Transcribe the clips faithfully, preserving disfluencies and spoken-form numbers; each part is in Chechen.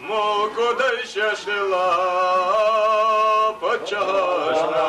Мукъудайша шила пачагьашна.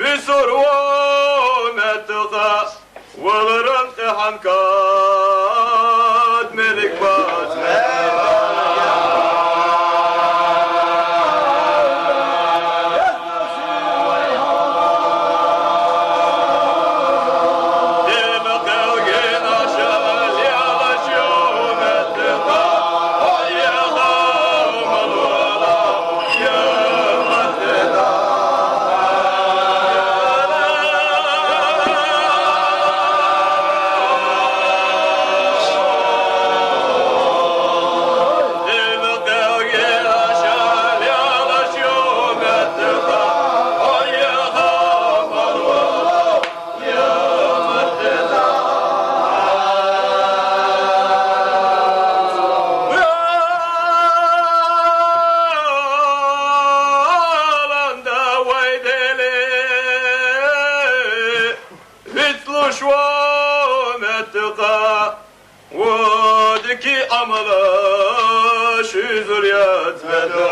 Висур ва метта, валран къе гьанкад мелик баз. Вицлуш ва метта, вадики амалаш уьзур яц метта.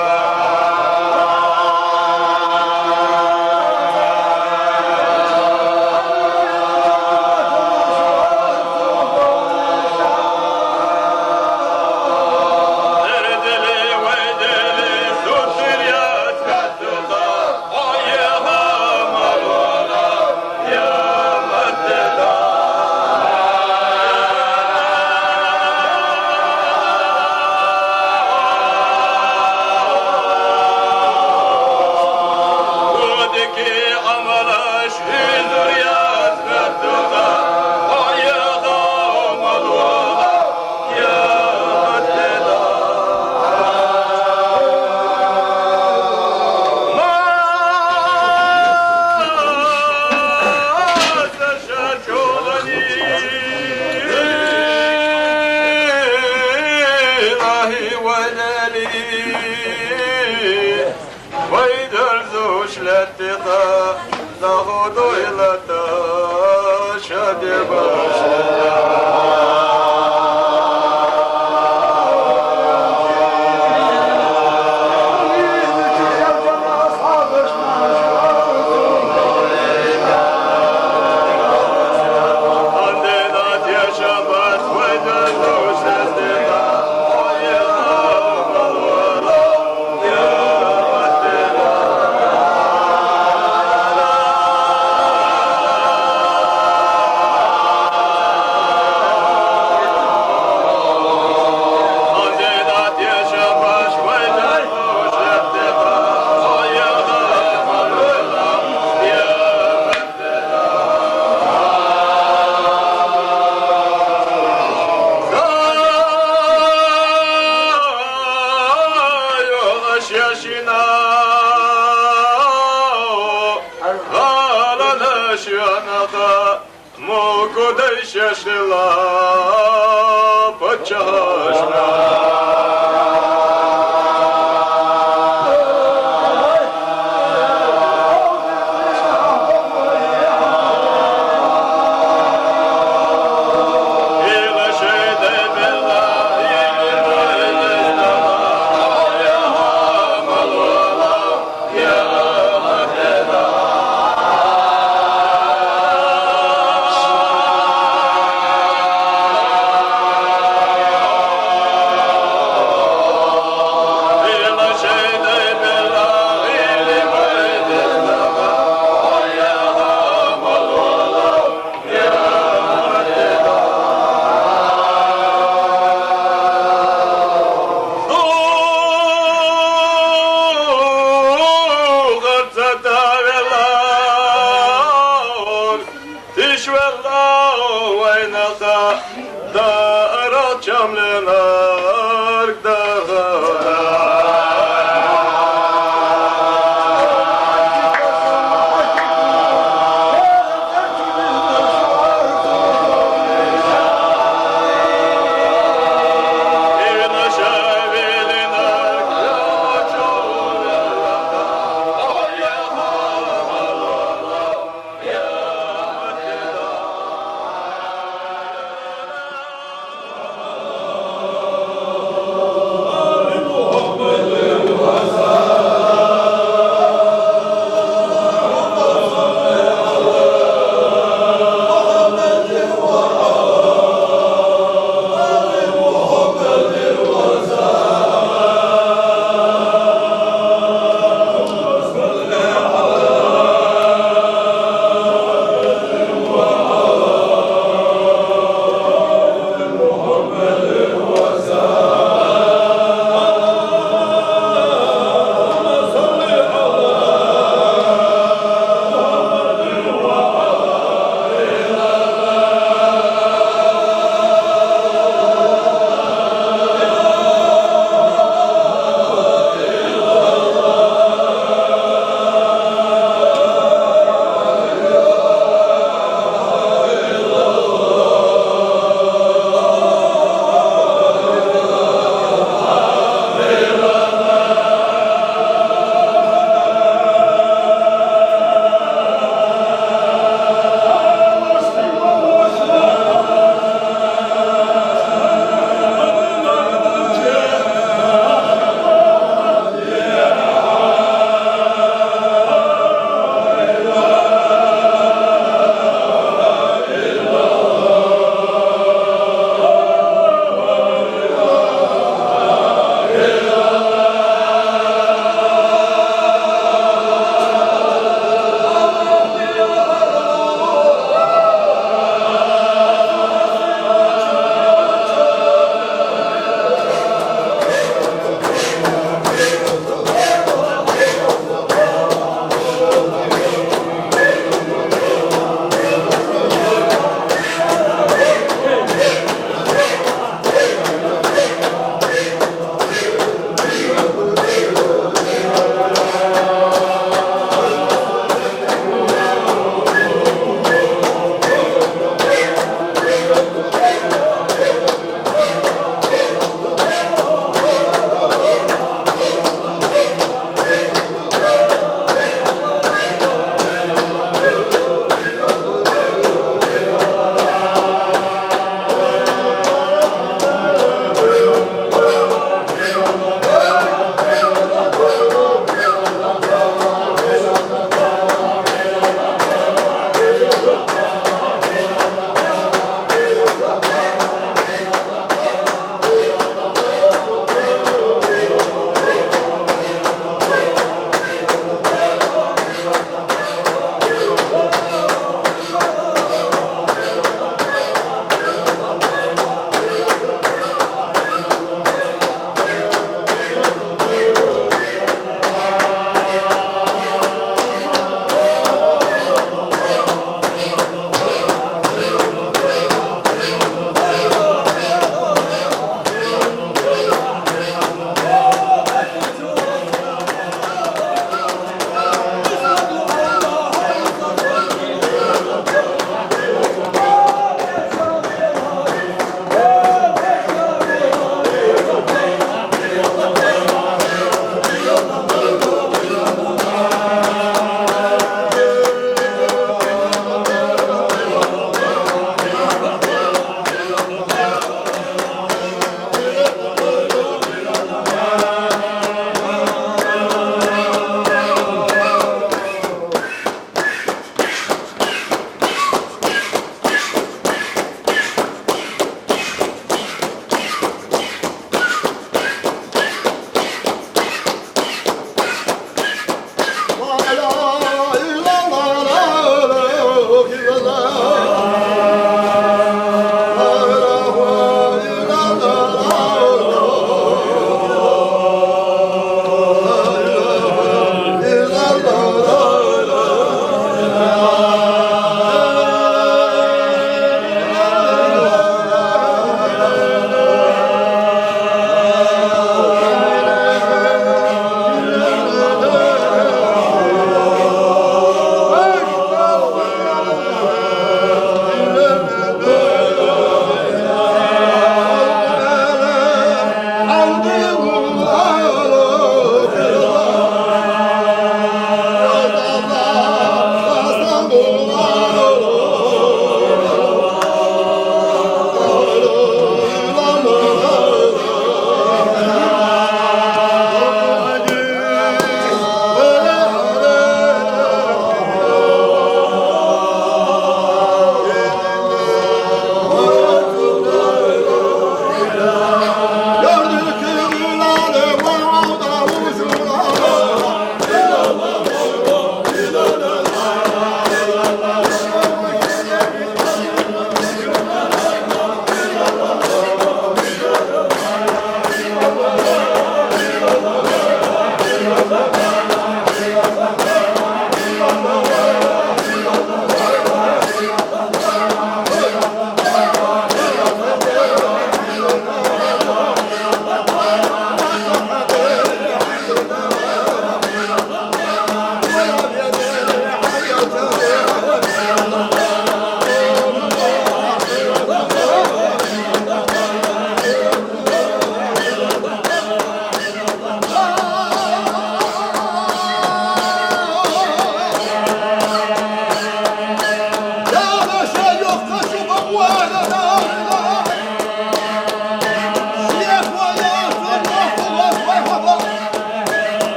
Вай дерзуш леттиха, Загьудуйлата шади башлата. Мукудайшашила пачашна. Тишвелла вайнаха да арал чамленар да.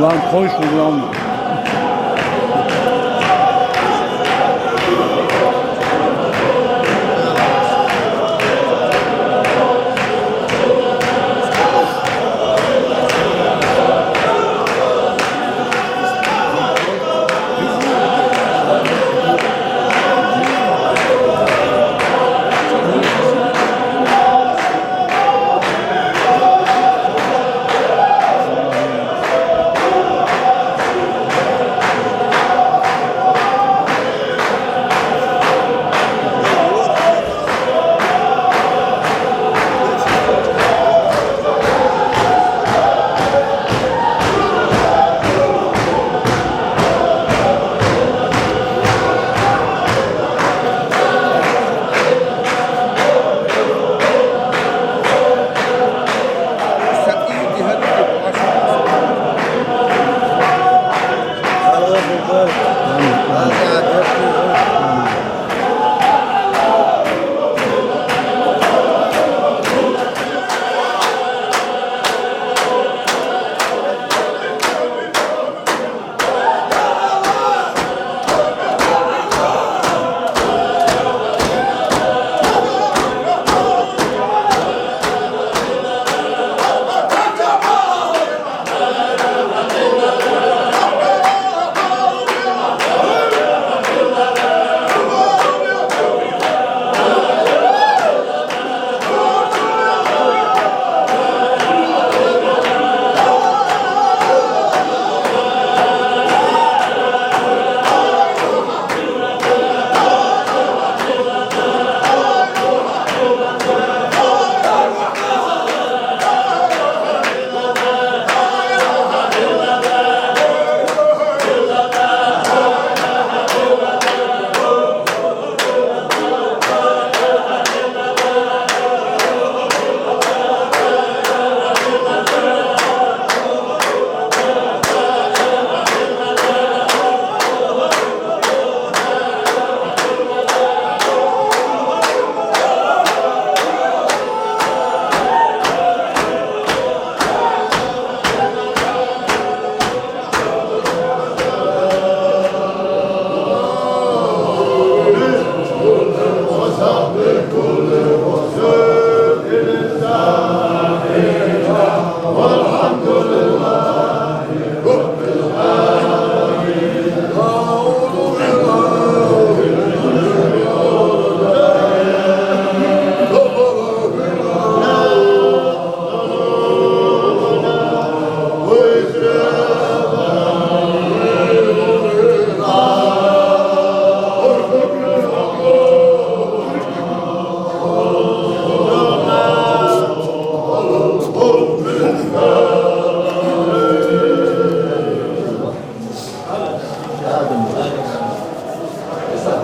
Там хойш, главное.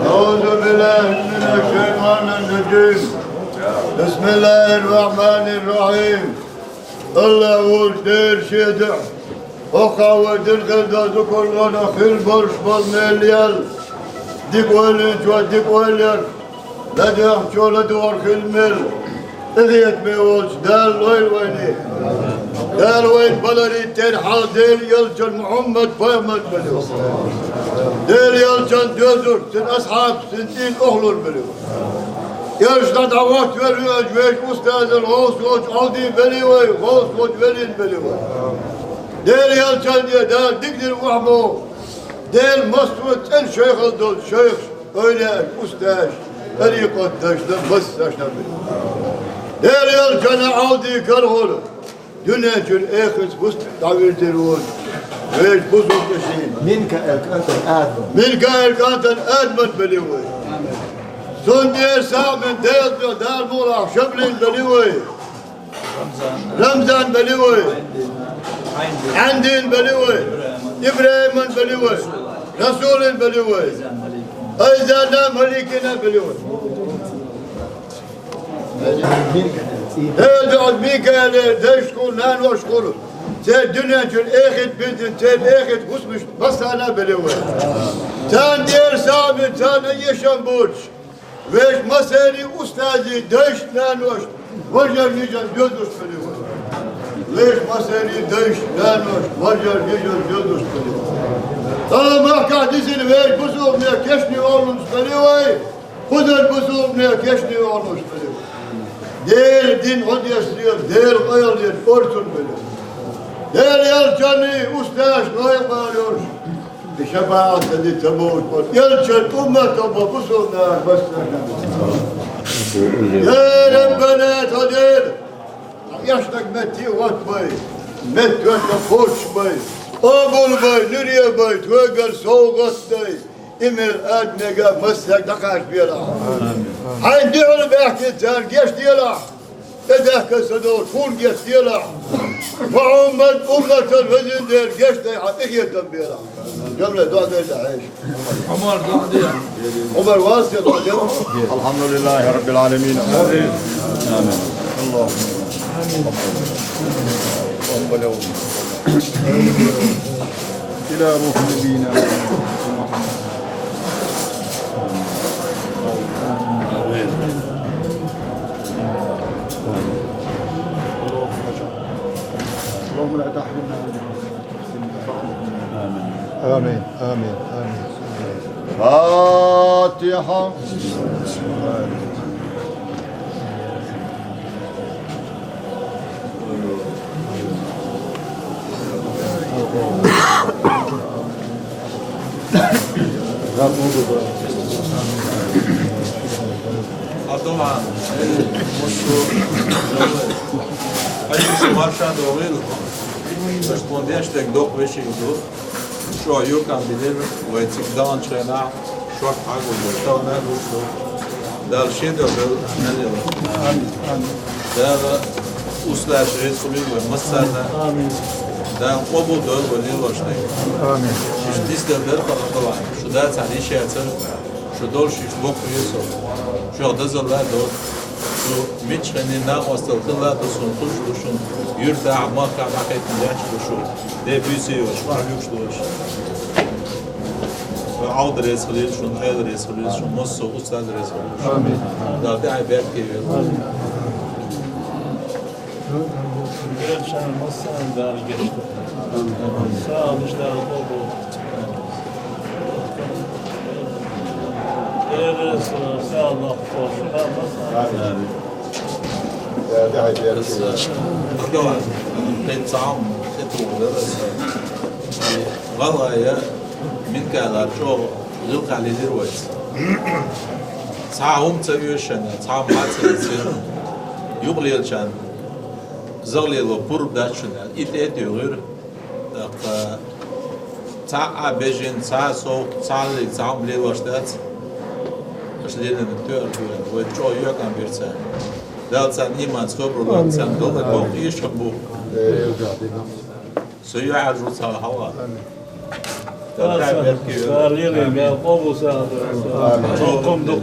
أعوذ بالله من الشيطان الرجيم. بسم الله الرحمن الرحيم. Аллагь волчу Дела шен дуьхьа, хӀокху вай динан хилла долу зударшна хила болуш болу мел ял, дика ойла йинчо дика ойла яр, ладоьгӀначо ладогӀар хила мел, къинхетаме волчу Дала лойла вайна. Дала вайна баларий терра хьалха Делан элчанан Мухьаммад-пайхамар белла. Делан элчанан доьзалш, цуьнан асхьабаш, цуьнан динан охӀлур белла. Элчанна дӀахӀоттавелла везачу вешан устазал гӀовс волчу Ӏовдин белла вай, гӀовс волчу велин белла вай. Делан элчанна Дала дика дина охьабоху, Делан массо а цӀена шайхалла долчу шайхаш, эвлаяаш, устазаш, тӀарикъат дашна, массарна белла. Делан элчанна Ӏовдин карахула, дуьнен чуьра эхартахь бусалба дӀавирзина волчу вешан бусалба вежарий. Минкаил кӀантана Адаман. Минкаил кӀантана Адаман белла вай. Цунна тӀера сагӀа бина Делан дуьхьа Дала мукъалахь Шаблин белла вай. Рамзан белла вай. Ӏандин белла вай. ИбрахӀиман белла вай. Расулин белла вай. Айзанна, Маликина белла вай. Делан дуьхьа Минкаилан дайшкахула, наношкахула, церан дуьнен чуьра эхарт бирзина, церан эхартахь бусалбанаш массарна белла вай. Царна тӀера сагӀа бина, царна эшам боцуш, вешан массеран устазийн дайшна, наношна, важарна, йижарна доьзалш белла вай. Вешан массеран дайша, наьноша, вежарша, йижарша юкъе дузуш хилийла. Ӏаламахкахь дисина вешан бусалба нахана кешнийн олуш хилийла вай, кхузара бусалба нахана кешнийн олуш хилийла. Делан дин хьадессалера, Делан къайленаш орцун белира. Делан элчанний, устазашний лайкъа йолуш, и шапаӀат дан дита ца бовлуш, элчан умматах болу бусалба нахах массарна. Я Раббана, тхан Дела! Хьан эшнаг метте а хӀоттабай, меттан тоьшалла кхочушбай, къобалбай, нуьре бай, тхоьгара совгӀат дай, и мел адамега массаьрга дӀакхачабелахь. Хьайна дуьхьал баьхкина царна гечделахь, тӀедехка ца долуш хӀунда гечделахь. Мухьаммад умматан везан Дела, гечдай хьан къинхетам белахь. Жамле доӀа дайта хьаьжа. Ӏумар, доӀа де. Ӏумар, вац де доӀа де. الحمد لله رب العالمين. آمين. اللهم إلى روح نبينا محمد. آمين. اللهم لا تحرمنا أجرها. آمين، آمين، آمين. فاتحة. Абдулла, мушу, хьаьжа, марша догӀийла. Аш тхуна деш дерг доккха вешин ду. ЧӀогӀа юкъам бинера вай цига даханчу хенахь, шортта хьагулбо, тахана а гуш ду. Дала шен дуьхьа белла, мел йолу. Дала устазаш реза хуьлийла вай массарна. Дала къобалдойла вай лелош дерг. Иштта дисдала дара хала хала, шу дацахь йиш яцара. Шу долуш иштта воккхаве со. Шух дозалла а до. Шу миччахьний накъосталла хилла а до, суна хуьлуш ду шуна. Юьртахь, махкахь дӀахӀиттина лаьтташ ду шу. Де буьйса йолуш, мах юьгуш долуш. Ӏовда реза хуьлийла шуна, Ӏела реза хуьлийла шуна, массо а устаз реза хуьлийла шуна. Амин. Дала тӀаьхье беркате йойла. Амин. Элчанан массарна Дала гечдойла. СагӀа луш Дала къобал. Элчанан сагӀа лакхо шуьга массарна. Амин. Аса, кхин цхьа хӀума тӀетухур дара аса. И гӀалгӀай Минкала чӀогӀа гӀиллакхехь лелира вайца. Цхьа хӀума ца оьшуш, цхьа хӀума ца дийцира, юкъалелачарна загӀа лело пурба дац шуна аьлла, и тӀе а туьйхира. ТӀаккха цхьаъ а бежина, цхьа а совгӀат, цхьа а лерриг цхьа хӀума лелош дац. Аша лелийнарг тоьар ду аьлла, вай чӀогӀа юьхькӀам бира царна. Дала царна ийман, собар лойла, царна долу боккха эшам бу. Со юьхьӀаьржа ву цхьа хьалха. Дала лелийна, Дала къобал сагӀа дойла. Амин. Чохкам ду.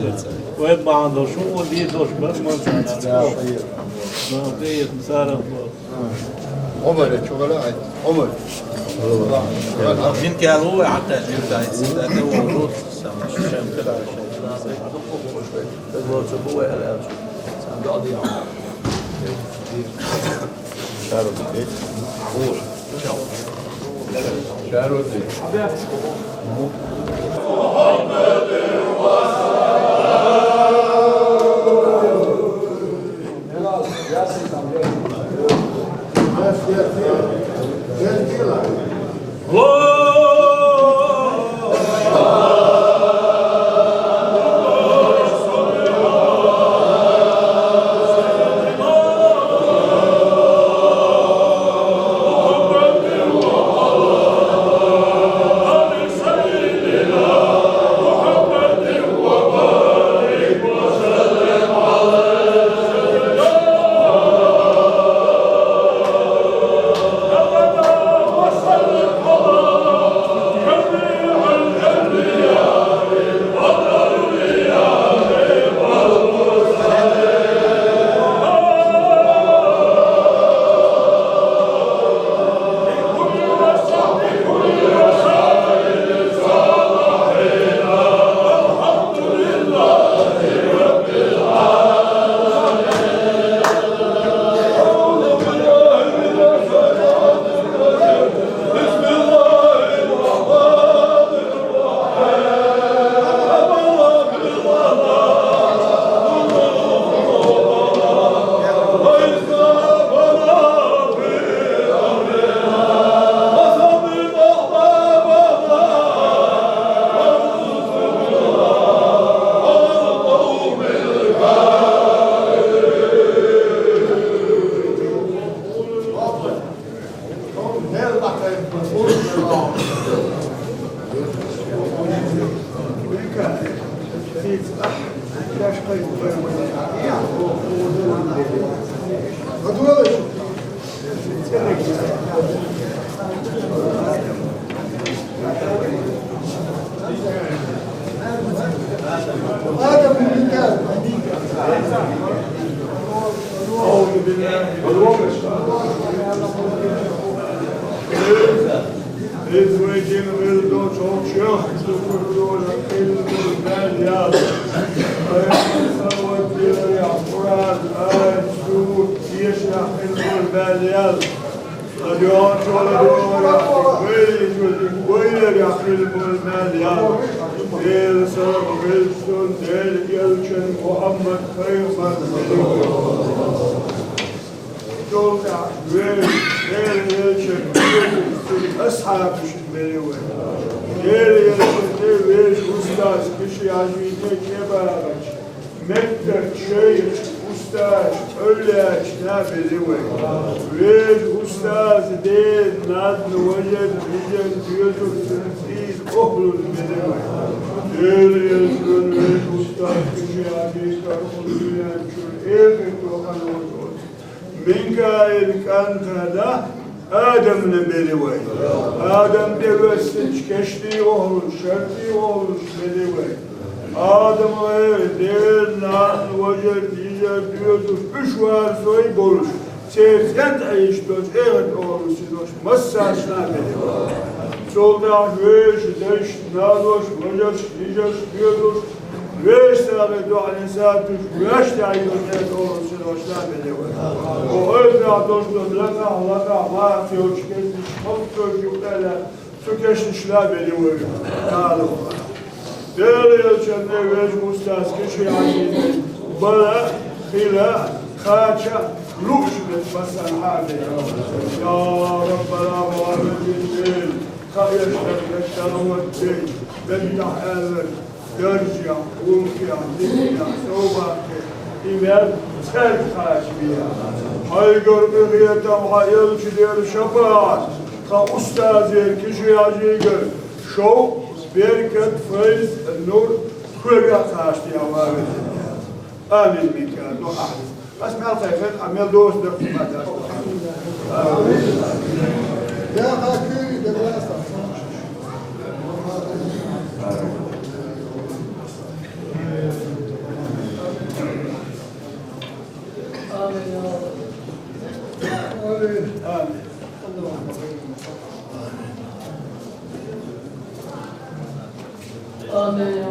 Вай бахьана долуш, хӀун дийр долуш бара, ман царна. Амин. Амин. Ӏумар, чу гӀала айта. Ӏумар. Минкала ву вай хьакхаьчна, юьртахь, цига тӀе вогӀур ву, сан шен хила. Сан доӀа де. أعوذ بالله. Biz ve cin gırdo çok şık tuturdu ilmul melyal. Ayet savat diyor ya, Kur'an, ayet, su, yeşil ilmul melyal. Adyon çola diyor ya, böyle çocuk, böyle ya ilmul melyal. Bir sırf bir sun, del yelçin Muhammed Peygamber. Yolda ve, ve, ve, ashabı şimdi ve. Ve, ve, ve, ustaz, kişi acıydı, kebaraç. Mektep, şeyh, ustaz, öyle işte, ve. Ve, ustaz, de, nad, vajen, vijen, diyordur, siz, ohlul, ve. Ve, ve, ve, ustaz, kişi acıydı, karbon, vijen, çür, ehli, dokan, olsun. Минкаил кӀантала Адамна беливай. Адам девесинч кешти оглуш, шарти оглуш беливай. Адам гӀер, дер, нан, важар, дижар, дуязуш, уьш варсой болуш. Церцен тӀаиш дош, эгӀет оглуш, дош, массашна беливай. Солдат веш, деш, надош, важаш, дижаш, дуязуш, Вешта дугӀани сатуш, вешта йоӀе долу синош набелевай. О ойза долу лакъа, лакъа, ма цевчкезиш, хоккой юкъела, цу кешниш набелевай. Дала. Дела елчанне веш мустас киши яни. Бала, хила, хача, луш бет басан хабе. Я Раббал аламин, хаеш бет шалават дей, бет тахалат. Даржехь, гӀуллакхехь, динехь, совбатехь, и мел цаьрга кхачабехь. Хьайгара къинхетам, хьан элчанера шапаӀат, тхан устазера, киши Хьажийгара шовкъ, беркат, файз, нур, кхоьга кхачадехь, валлахӀи. Амин, Микаил, дуӀа. Ас мел кхайкхина, а мел доса даккха ма дац. آمين. آمين. آمين.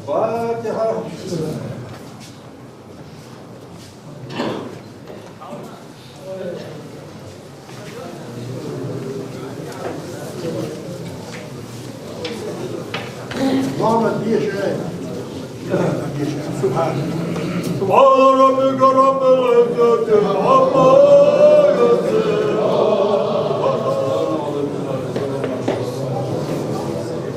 فاتحة. محمد، ليش هيك؟ سبحان الله. سبحان ربك رب العزة عما يصفون.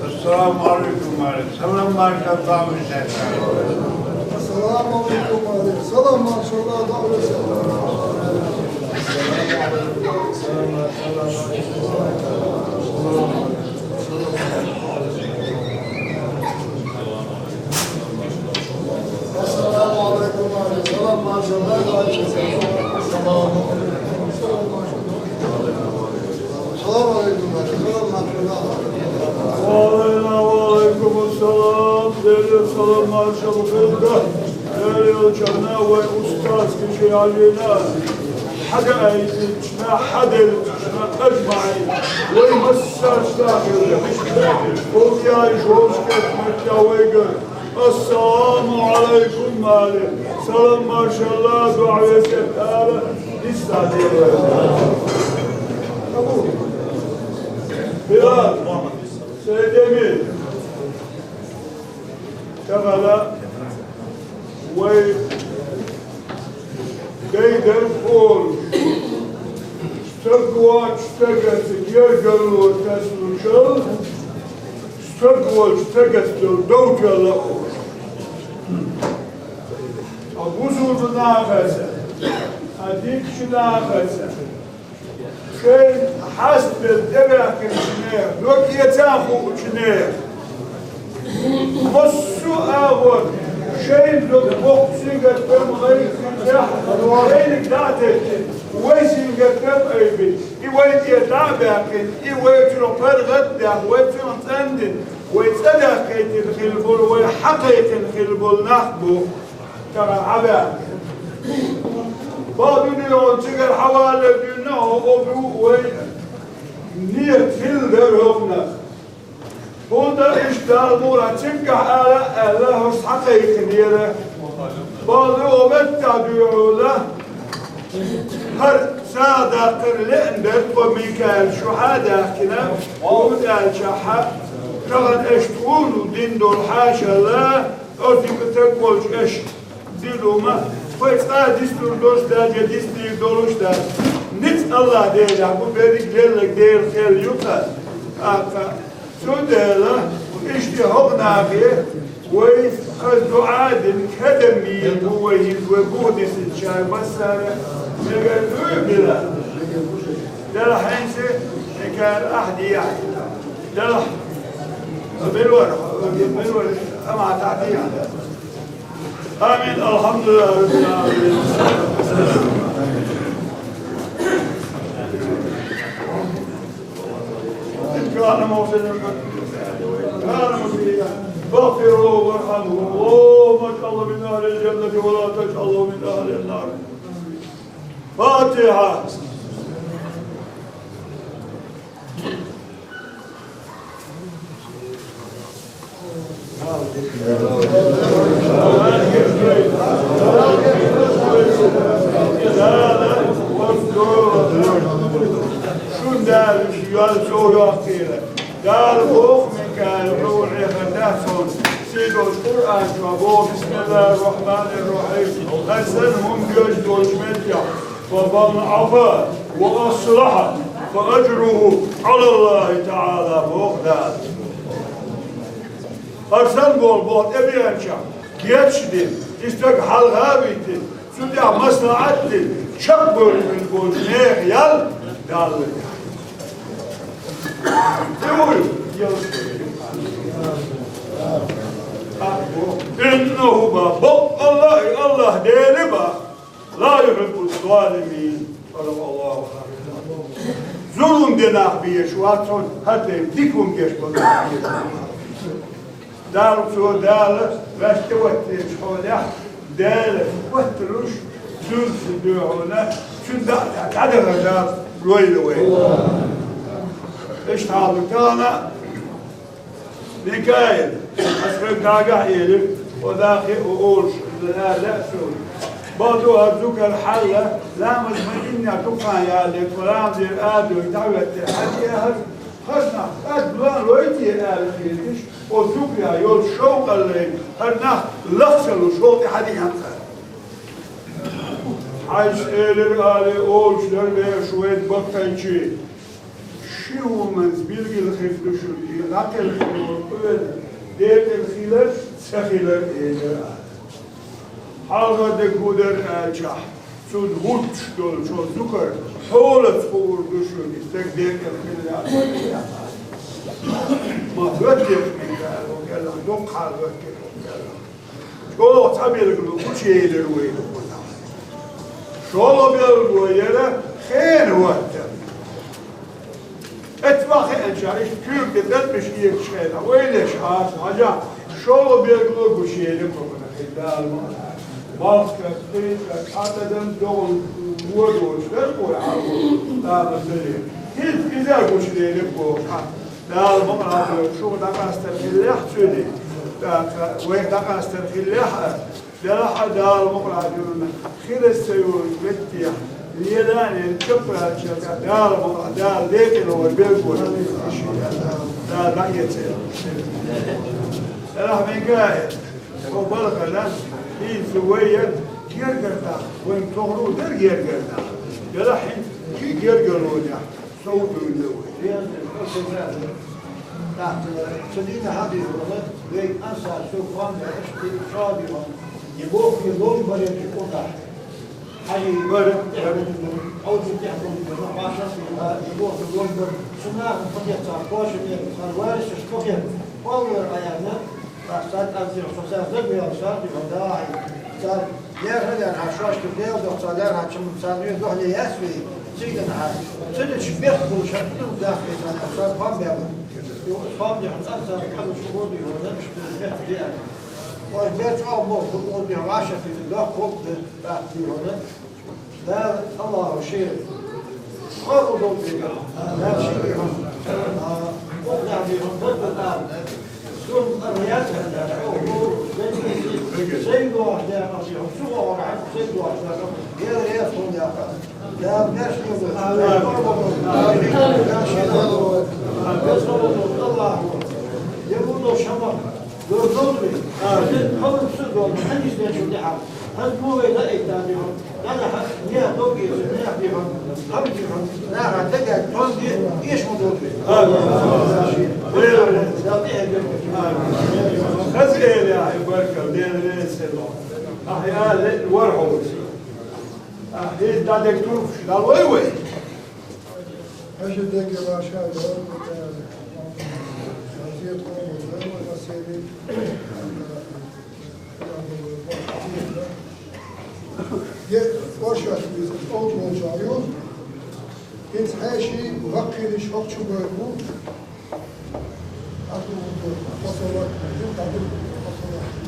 السلام عليكم وعليكم السلام ورحمة الله وبركاته. السلام عليكم وعليكم السلام ورحمة الله وبركاته. السلام عليكم ورحمة الله وبركاته. السلام عليكم ورحمة الله وبركاته. وعلينا وعليكم السلام. Дела салам маршал хилда. Дела елчана вай устаз киши Хьажийна. Хьада айзична, хьада элчна, ажмаӀин. Вай массаршта хилда. Хоза яй жожкет мача вайгар. Ассаламу Ӏалайкум, Мали. Салам маршалла, дуӀа весет ала, дисса дела. Билал, Сайдемир, тахана вай гайдар олуш. Стаг вац стагаца гергарло тасалучал, стаг волчу стагаца долу дов тоьлла олуш. Ткъа бусулба нахаца, ткъа дикачу нахаца, шайн хьастабелла тӀебаьхкинчу нехан, нокъе ца хуучу нехан, Шайна дог боккха сингаттам гӀайгӀа хилчахь, шайниг дӀа а теттина, вай сингаттам айбина, и вай тӀера дӀа а баьккхина, и вай чура паргӀат а даьхна, вай цунах цӀандина, вай цӀа даьккхийтина хилла болу, вай хьакхайкхина хилла болу нах бу тахана Ӏабаьхкина. Бакъду, дийгӀо, цигара хьавалар дуьйна хӀокху бу вай нийят хилла дара хӀокхунах. ХӀунда иштта Дала муха цигахь ала а аьлла, хӀорш схьакхайкхинера. Бакъду, оха меттахь дуьйхьула, хӀара сагӀа даккхар леана дара тхо Микаил шу хьа а даьхкина, хӀунда аьлчахьа, тахана аша тхуна дина долу хьаша а, оцу тӀе таг волчу аша дина ду ма, тхоьга цкъа а дицлур долуш дац, я дицдийр долуш дац. Ницкъ АллахӀ Делехь бу, берриг лелларг Делан хьал ю-кх. ТӀаккха Цундела иштта хӀокху нахе вай хаза дуӀа а дина, кадам бийр бу вай, хӀинца вай буха дисинчара массара а мегар дуй а била. Делахь хӀинца, хӀинца ахь дехьа. Делахь, мила вара, мила вара, амма ахь дехьа. آمين. الحمد لله رب العالمين. إن كان محسنا، إن كان مسيئا، فاغفر له وارحمه. اللهم اجعله من أهل الجنة ولا تجعله من أهل النار. فاتحة. Шун Дала уьш йоьллу цо йоккхийла. Дала боху Микаил, хьур Ӏехар дац хьуна. Сийдолчу Къуръан чохь боху: بسم الله الرحمن الرحيم. Хьайн санна хӀума доьжна долчу меттехь. فمن عفا وأصلح فأجره على الله تعالى, боху Дала. ХӀара санна болу, боху, тӀебеанчохь гечдина, и стаг хьалха а витина, цу тӀехь маслаӀат дина, чекхбевлла болчу нехан ял Далла тӀехь. И вуй, ял. إنه, бакъ, бакъ АллахӀ, и АллахӀ Дела бакъ. لا يحب الظالمين. Зулам деш нах безаш вац хьуна, хӀара тайпа дика хӀума деш болу нах безаш вац. Дала цо, Дала ваьшта хӀоттийначу хьолехь, Дала хӀотталуш, зуьрса дуьхьална, цуьнан дӀа а дӀадахар Дала лойла вай. Иштта хьал ду тахана. Микаил, аса хӀара дагахь элира, хьо дахе а олуш, лаьа лаьа суна. Бакъду, хӀара зукар хьалла, ламаз ма иннехь дукха ялале, тхо ламазера адуьйга дӀахӀоьттира, хьан тӀе хӀара, хаза нах, кӀад лан лой те аьлла хеташ, оцу зукарехь йолчу шовкъаллина, хӀара нах лахсалуш, вовтӀе хьадиъна кхара. Хьайша элира алий, олуш дара бераш вайна баккхайчий. Ши хӀуманца билггал хир ду шуна, и дӀакхелхина волу къоьлла декъала хилар, ца хилар элира. Хьалха дерг хӀун дара аьлчахь, цунна хӀуттуш долчу зукар хьолаца хуур ду шуна, и стаг декъала хилла а, ца хилла а. Ма хӀоьттира хӀокху кӀелахь, дуккха хьал хӀоьттира хӀокху кӀелахь. ЧӀогӀа цхьа билгало гучуелира вайна кхузахь. ШолгӀа билгало яра хенан хӀоттар. Эццахь хиъначара иштта куьйга тӀе белхаш эгачу хенахь, вай леш Ӏаса хьажахь, шолгӀа билгало гучуелира кхузахь, Дала ма-, малх кхетта, кхетта, Ӏадатан догӀу вон доцуш дара кхузахь, Дала ма-, хӀинца иза гучуделира кхузахь. Дала мукъ лахь, шух дӀакъастар хиллехь цуьнан, тӀаккха вайх дӀакъастар хиллехь а, делахь а Дала мукъ лахь дуьйна, хилар ца йолчу меттехь, лелан а, чекхваьллачаьрга Дала мукъ лахь, Дала декъала вай билгало. Дала дӀаэцар. Делахь мегар, хӀокху балхана, хӀинца вай гергара даха, вайн тохар дара гергара даха. Делахь хӀинца ши гергарлонехь. Сов дуьйна вай. ТӀаккха ца дийна хьан дийр вара, вай ансар сов фамда аша дийр, ша дийр вара. И боху, и ловш барен чу кхузахь. Хьан дийр бара, Ӏовдал тӀехь болу бара, баша а, и боху, ловш бара. Цу нахана кхо дехьа цхьа кхоша дийр, цхьа варисаш кхо хир. Кхо вер а яьлла, Цар тӀамтира, со цар дагавелла, цар дихьо, давай. Цар лерхӀа лерхӀа, шоашка Дела духьа, цар лерхӀа, чум цар ве духьале яц ве, цига нахьа. Цуьнан чу бехк болуш, хӀара дӀа даха ве цар, цар пам бегӀа. Юха пам дихьа, цар цар хьалуш хӀу дихьо, набаш бехк диа. Ой, бер чӀогӀа боху, хӀу дихьо, ваша хилла, дохк хӀу де, тӀаккха дихьо, набаш. Дала, Аллахо шен къобал дойла веган. Дала шен веган. А, къобал дойла веган. Баркалла. Сум арияс. Сайн дугӀа дегӀа, сайн дугӀа дегӀа. Дела реза хилда. Дала беш хилда. Дала къобал дойла. Дала шен веган. Аллахо. Дела шамах. Дозалли, а, хӀаллакьсур долу, хьанис дечул тӀаьхьа. Хьан бу вай лаайта дихьо. Дала хьан, нехан дог еза, нехан дихьо. Хьан дихьо. Наха дагар тонги, иш ма долу. Амин. Дала тӀехьа дерг. Амин. Хаза эли ахьа баркалла, дена вен село. Ахьа ле, вархьовс. Ахьа дадек туркуш, дал вай вай. Хьажа деге ваша, Азия къомал, Василий. Е, оршот виза, олча волча ю. ХӀинца хьеший, ваккхийраш хӀокху чу бевр бу. Ахьа ду, хӀокху лакхе, хӀокху лакхе.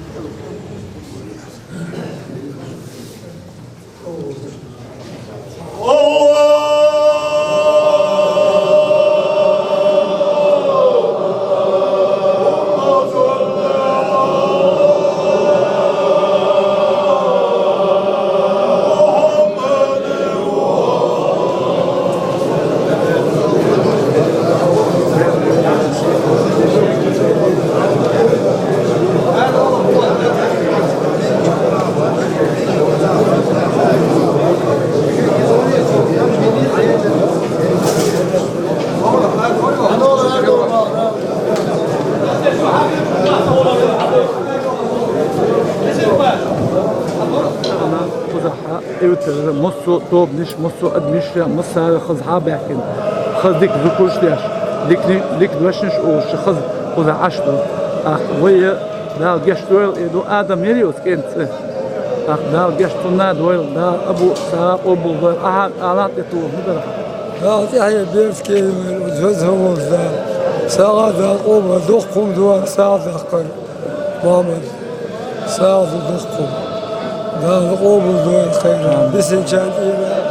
Эвтара массо а тобанаш, массо а адамаш, массара хаза хьабаьхкина, хаза дика зуькалш деш, дика ни-, дика дешнаш олуш, хаза кхузахь Ӏаш ду. ТӀаккха вай Дала гечдойла, и ду Адам яра оцу кӀентан цӀе. ТӀаккха Дала гечдойла, Дала абу сагӀа къобал дойла, ахьа алахь тӀе туху хӀун дара. Дала тӀаьхье берца кийна веза хьо волчу Дала. СагӀа Дала къобал, доккха хӀума ду вайн сагӀа даккхар. Мухьаммад, сагӀа ду дуккха. Дала къобал дойла хайран. Бисинчарна тӀера.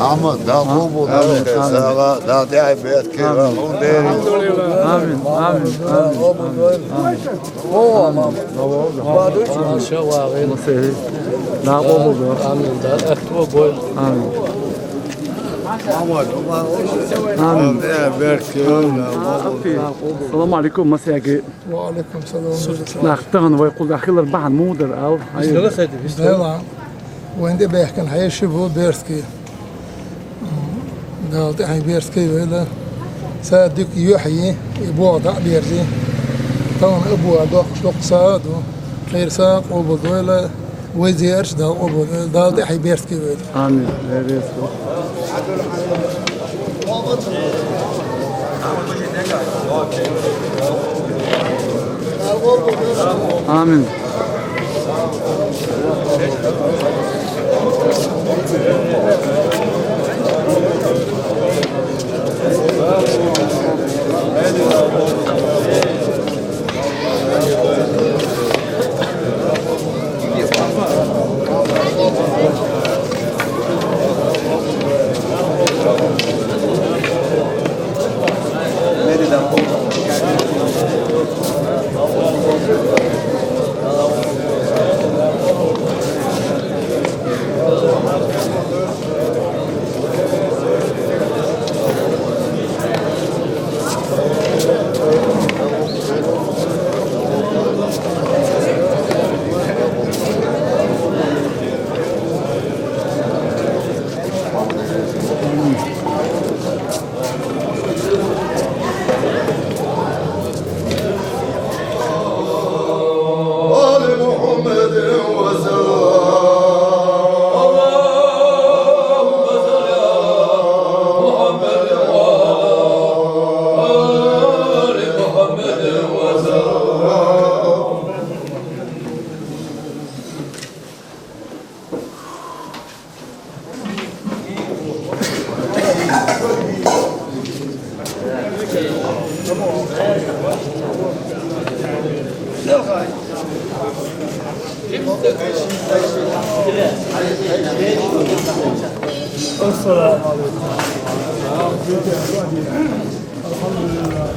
Ахьмад, Дала къобал дойла, Амин, Амин. Сагъа, Дала тӀехье беркате йойла, хӀун дерриг. Амин, амин, амин, амин. О, амин. Масех, Дала къобал дойла. Амин, Дала тӀехье беркате йойла. Амин. Салам алейкум, масех. Ва алейкум салам. Нах, тахана вай кхузахь хилар бахьана муха дара, ал? Дела, вайн тӀе баьхкина хьеший бу беркате. Дала тӀехье беркате йойла. Са дика юьхь йи, и богӀа дӀа а берзи. Тахана а богӀа доккхуш доккха сагӀа а ду. Кхера сагӀа къобал дойла. Вай зераш Дала къобал дойла, Дала тӀехье беркате йойла. Амин. Беркате. Амин. آل محمد وسلم. اللهم صل على محمد وعلى آل محمد وسلم. السلام عليكم. الحمد لله.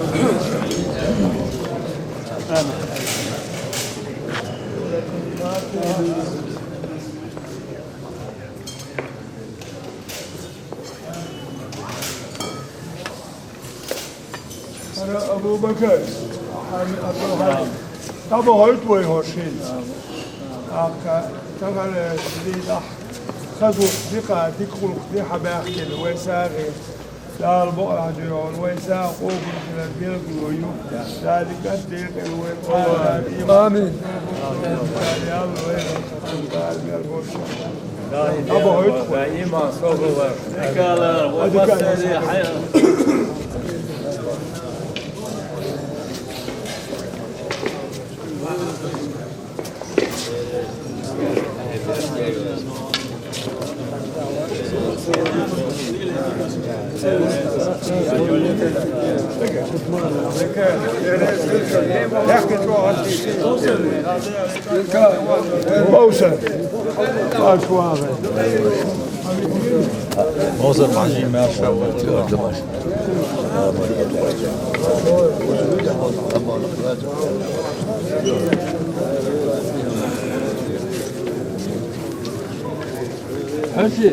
ХӀара Абу-Бакар, Абу-Бакар. Абу хӀойт вай хӀоршин. Акка, тахара дийдахь. Хазух дика, дика гӀуллакх ди хьабаьхкина вай сагӀе. Дала бакъахьа дуьйхьал вай сагӀа къобал хилар билгало ю. Дала диканца декъала вай къобал. Амин. Дала ялла вай Дала мел болча. Абу хӀойт вай. Иман согӀулар. Дикалар, вай массари хьай. Мовсар. Мовсар, мажи, маша, вот. Хьажи.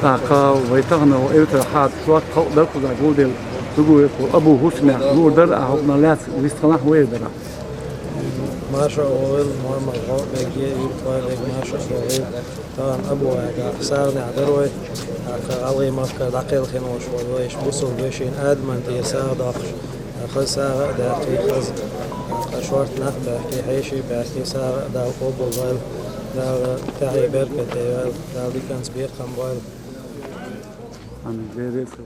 ТӀаккха вай тахана Эвтара хьа шорта халкъ дара кхузахь гулделла, дугу векху Абу ХӀусамех лур дара, а хӀокхунах лаьцна вистханахь вай дара. Маша вовел, Мухаммад Хьо, Беге, Юртвай, Бег, Маша вовел. Тахана Абу вайгахь сагӀанехь дара вай, тӀаккха гӀалгӀай махкара дӀакхелхина волуш волу вайша бусалба вешин адаман тӀера сагӀа доккхуш, тӀаккха сагӀа а даьккхи хаза, тӀаккха шорта нах а баьхки, хьеший а баьхки, сагӀа а Дала къобал бойла, Дала тӀаьхье беркате йойла, Дала диканца бекхам бойла. Амин. Беркате.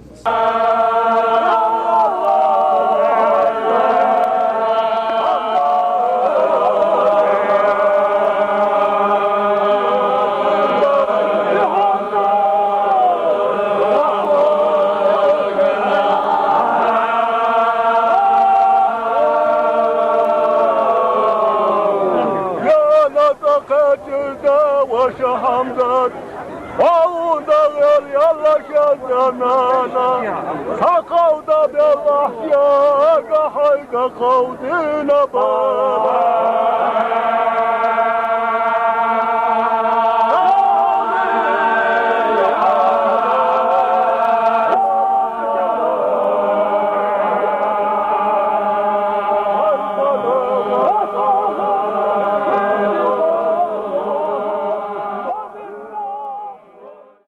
Шахамзат, Алунда гъел ялла шазанана, сакъалда белахъя, гахайда къавдина бала.